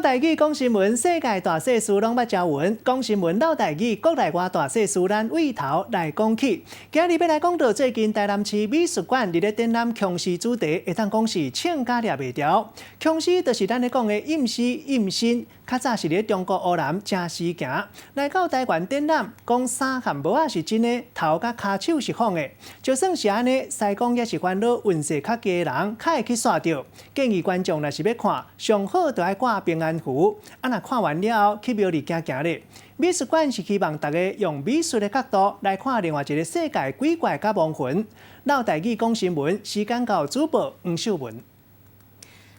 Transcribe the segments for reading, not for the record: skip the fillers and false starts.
台語講新聞，世界大細事攏捌聽聞。講新聞嘮台語，國內外大細事，咱對頭來講起。今日欲來講到最近台南市美術館佇咧展覽殭屍主題，會當講是穿甲掠袂牢。殭屍就是咱咧講的陰屍陰身，較早是佇咧中國烏南誠時行，來到台灣展覽，講衫和帽仔是真的，頭佮跤手是仿的。就算是按呢，師公也是煩惱運勢較低的人，較會去煞著。建議觀眾若是欲看，上好就愛掛平安符。啊，若看完了後，去廟裡行行咧。美術館是希望大家用美術的角度來看另外一個世界鬼怪佮亡魂。嘮台語講新聞，時間到主播黃秀文。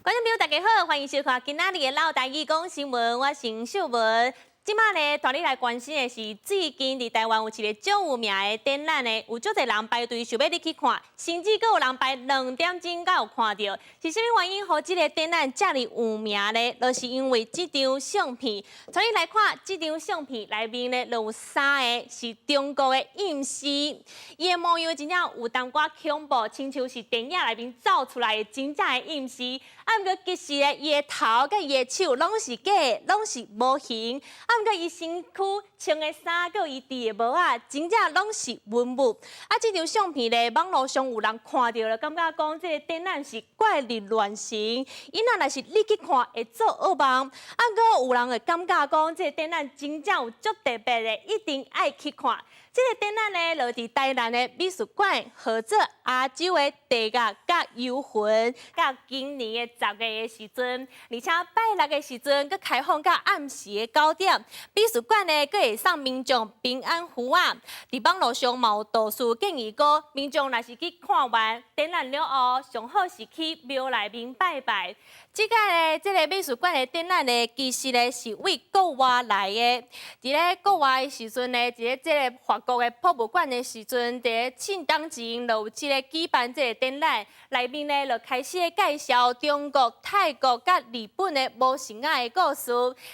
觀眾朋友大家好，歡迎收看今仔日的嘮台語講新聞，我是黃秀文。這擺呢，帶你來關心的是最近佇台灣有一個足有名的展覽呢，有足濟人排隊想欲入去看，甚至閣有人排2點鐘才有看著。是啥物原因，予這个展覽遮爾有名呢？就是因為這張相片。帶你來看這張相片內面呢，就有三个是中國的陰屍，伊的模樣真正有淡薄仔恐怖，親像是電影內面走出來的真正的陰屍。啊，毋過其實呢，伊的頭佮伊的手攏是假的，攏是模型。啊，毋過伊身軀穿的衫，佮伊戴的帽仔，真正攏是文物。啊，這張相片咧，網路上有人看著了，感覺講這个展覽是怪力亂神。𪜶若是你去看，會做噩夢。啊，毋過有人會感覺講，這个展覽真正有足特別的，一定愛去看。這个展覽呢，就佇台南的美術館，號做亞洲的地獄佮幽魂，到今年的10月的時陣，而且拜六的時陣，閣開放到暗時的9點。美術館呢，閣會送民眾平安符仔。佇網路上嘛有導師建議講，民眾若是去看完展覽了後，上好是去廟內面拜拜。這個呢，這个美術館的展覽呢，其實呢是對國外來的。佇咧國外的時陣呢，佇咧這个法國的博物館的時陣，佇咧聖誕前就有這个舉辦這个展覽，內面呢就開始介紹中國、泰國佮日本的無神仔的故事。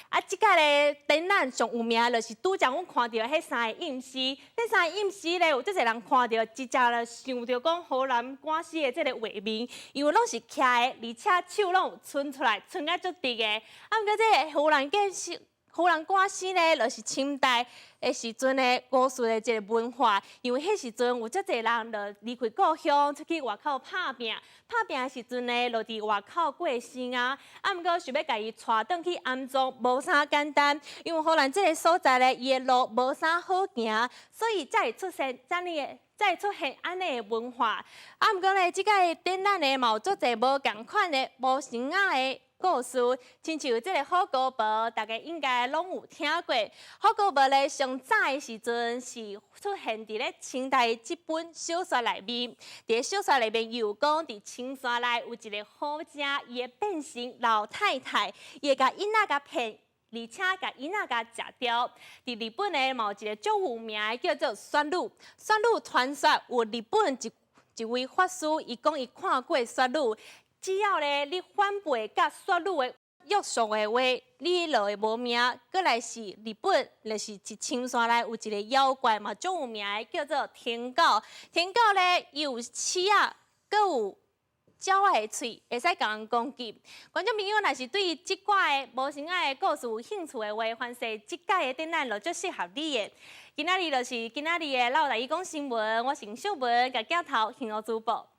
啊，這個咧展覽上有名就是拄才阮看著彼三个陰屍，這三个陰屍咧有足濟人看著，直接就想著講河南趕屍的這个畫面，因為攏是徛的，而且手攏有伸出來，伸甲足直的。啊，毋過這个河南趕屍，河南趕屍咧，就是清代的時陣咧，巫術的一个文化。因為彼時陣有足濟人就離開故鄉出去外口拍拚，拍拚的時陣咧，就佇外口過身啊。啊，毋過想欲共伊帶轉去安葬，無啥簡單，因為荷蘭這个所在咧，伊的路無啥好行，所以才會出現遮爾的。才會出現按呢的文化。啊，毋過咧，這个展覽咧嘛有足濟無仝款的無神仔的故事，親像這个虎姑婆，大家應該攏有聽過。虎姑婆咧，上早的時陣是出現佇咧清代這本小說內面。佇咧小說內面有講，佇深山內有一个虎精，伊會變成老太太，伊會共囡仔共騙，而且共囡仔共食掉。佇日本呢，嘛有一个足有名的叫做雪女。雪女傳說有日本一位法師，伊講伊看過雪女。只要咧你反背佮雪女的約束的話，你就會無命。閣來是日本，就是一深山內有一个妖怪嘛，足有名的叫做天狗。天狗咧，伊有刺仔，閣有鳥仔的喙，會使共人攻擊。觀眾朋友若是對這寡的無神仔的故事有興趣的話，凡勢這擺的展覽就足適合你的。今仔日就是今仔日的嘮台語講新聞，我是秀文，共鏡頭還予主播。